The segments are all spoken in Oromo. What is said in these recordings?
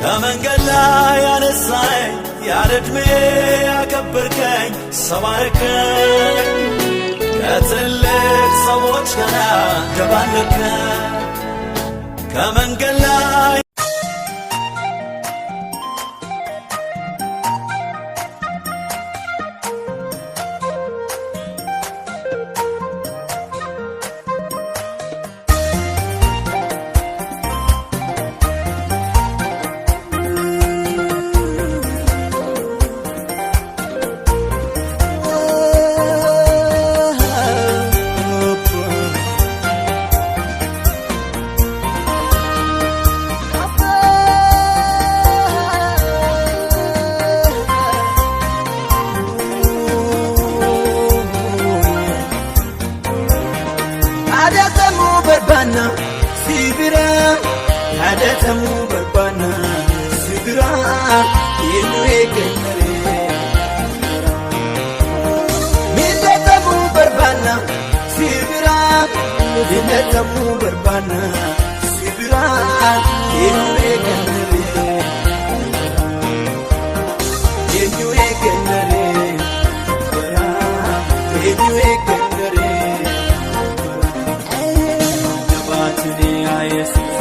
ከመንገድ ላይ ያነሳኝ፣ ያለ ዕድሜ ያከበርከኝ፣ ሰባረከኝ፣ ከትልቅ ሰዎች ጋር ደባለከኝ። ከመንገድ ላይ Yaadatamuu barbaanna si bira, yaadatamuu barbaanna si bira, eenyu eeggannaree. Miidhagamuu barbaanna si bira, miidhagamuu barbaanna si bira, eenyu eeggannaree. Eenyu eeggannaree, eenyu eeggannaree. Jabaatini yaa Yesuus,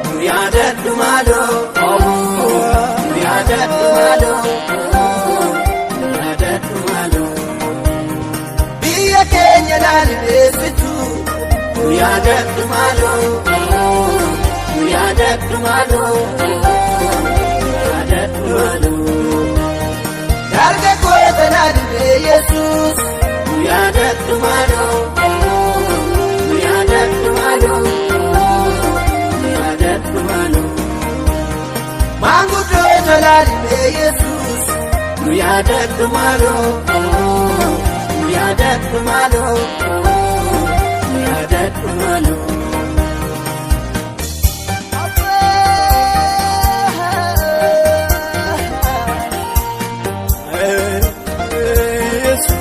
Nu yaadadhu maaloo, nu yaadadhu maaloo, nu yaadadhu maaloo. Biyya keenya laalleessitu, nu yaadadhu maaloo, nu yaadadhu maaloo, nu yaadadhu maaloo. Dargaggoota laallee Yesuus, nu yaadadhu maaloo, nu yaadadhu maaloo. Yaadadhu maaloo. Maanguddoota laallee Yesuus, nu yaadadhu maaloo, nu yaadadhu maaloo, nu yaadadhu maaloo. Yesuus.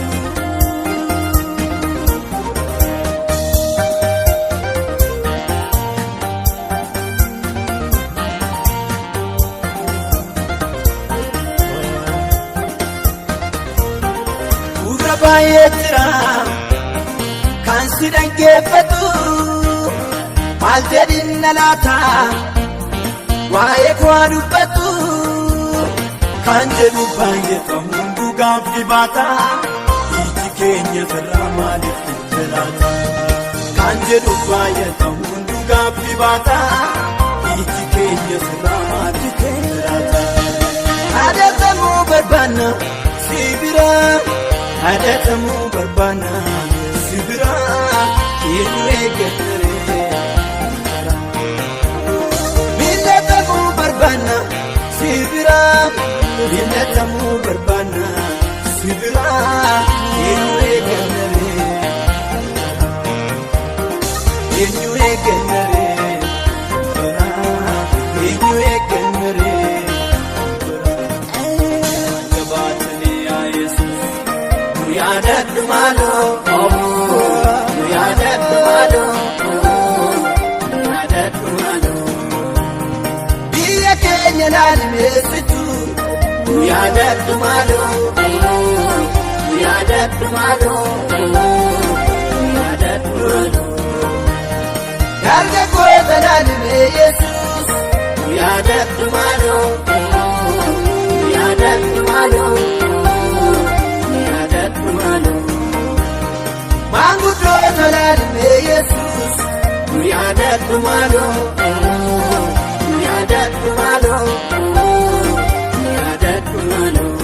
Gurra baay'ee jira kan si dhaggeeffatu, maal jedhin na laata waa'ee koo dubbatu? Kan jedhu baay'atamuun dhugaaf dibaata, iji keenya sirraa maaliif jiraata? Kan jedhu baay'atamuun dhugaaf dibaata, iji keenya sirraa maaliif jiraata? Yaadatamuu barbaanna si bira, yaadatamuu barbaanna si bira, eenyu eeggatare. Miidhagamuu barbaanna si bira, miidhagamuu barbaanna si bira, eenyu eeggatare. Eenyu eeggannare, eenyu eeggannare. Jabaatini yaa Yesuus, Nu yaadadhu maaloo, nu yaadadhu maaloo, nu yaadadhu maaloo. Biyya keenya laalmeessitu, nu yaadadhu maaloo, nu yaadadhu maaloo, nu yaadadhu maaloo. Dargaggoota laalmee Yesuus, nu yaadadhu maaloo, nu yaadadhu maaloo, nu yaadadhu maaloo. Maanguddoota laalmee Yesuus, nu yaadadhu maaloo, nu yaadadhu maaloo, nu yaadadhu maaloo.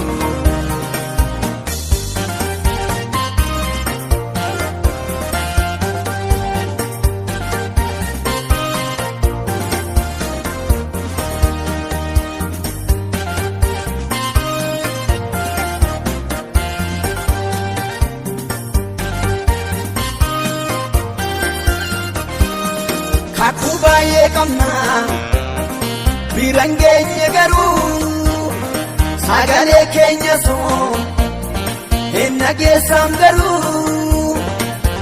Kakuu baay'ee qabna biraan geenye, garuu sagalee keenya soo hin dhageessam, garuu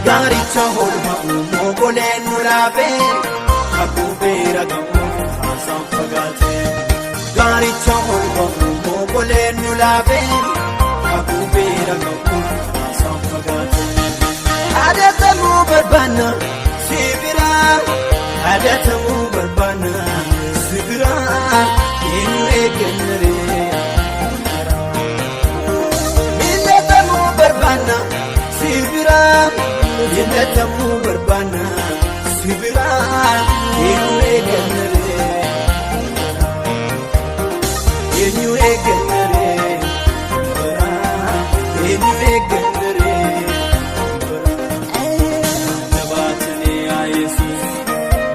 gaaricha holma moogoleen nu laafee Kakuu beera gamoo haasaan fagaate. Gaaricha ol ba'u mogoleen nu laafee kakuu beera qabu haasaan fagaate. Adatamuu barbaanna si biraa, adatamuu barbaanna si biraa, eenyu eeggannaree? Miillatamuu barbaanna si biraa, miillatamuu barbaanna si biraa, eenyu eeggannaree? Eenyu eeggannaree? Eenyu eeggannaree? Jabaatanii yaa Yesuus,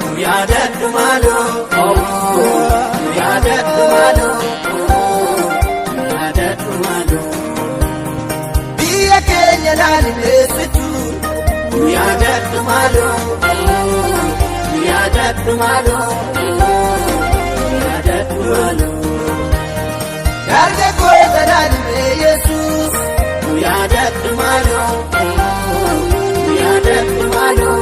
nu yaadadhu maaloo, nu yaadadhu maaloo, nu yaadadhu maaloo. Biyya keenya laalimeessitu, Nu yaadadhu maaloo, nu yaadadhu maaloo, nu yaadadhu maaloo. Dargaggoota laalimee Yesuus, Nu yaadadhu maaloo, nu yaadadhu maaloo,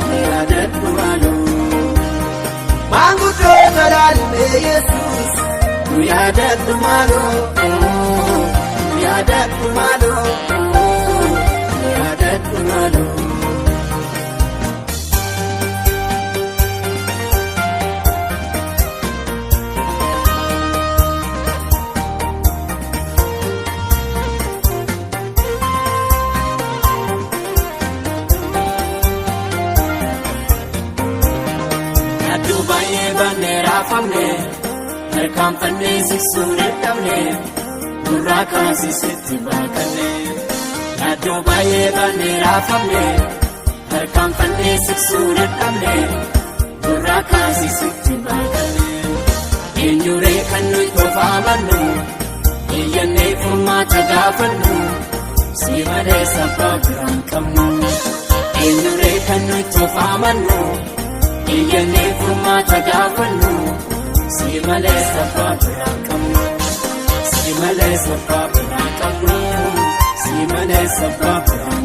nu yaadadhu maaloo. Maanguddoota laalimee Yesuus, Nu yaadadhu maaloo, nu yaadadhu maaloo, nu yaadadhu maaloo. Adduu baay'ee baannee raafamne, harkaanfannee siqsuu dadhabne, nurraa kaasisitti baaqanne. Adduu baay'ee baannee raafamne, harkaanfannee siqsuu dadhabne, nurraa kaasisitti baaqanne. Eenyuree kan nuyi tofaamannu, eeyyannee furmaata gaafannu, si malee sabbaa biraan qabnu. Eenyuree kan nuyi tofaamannu, eeyyannee furmaata gaafannu, si malee sabbaa biraan qabnu. Si malee sabbaa biraan qabnu. Si malee sabbaa biraan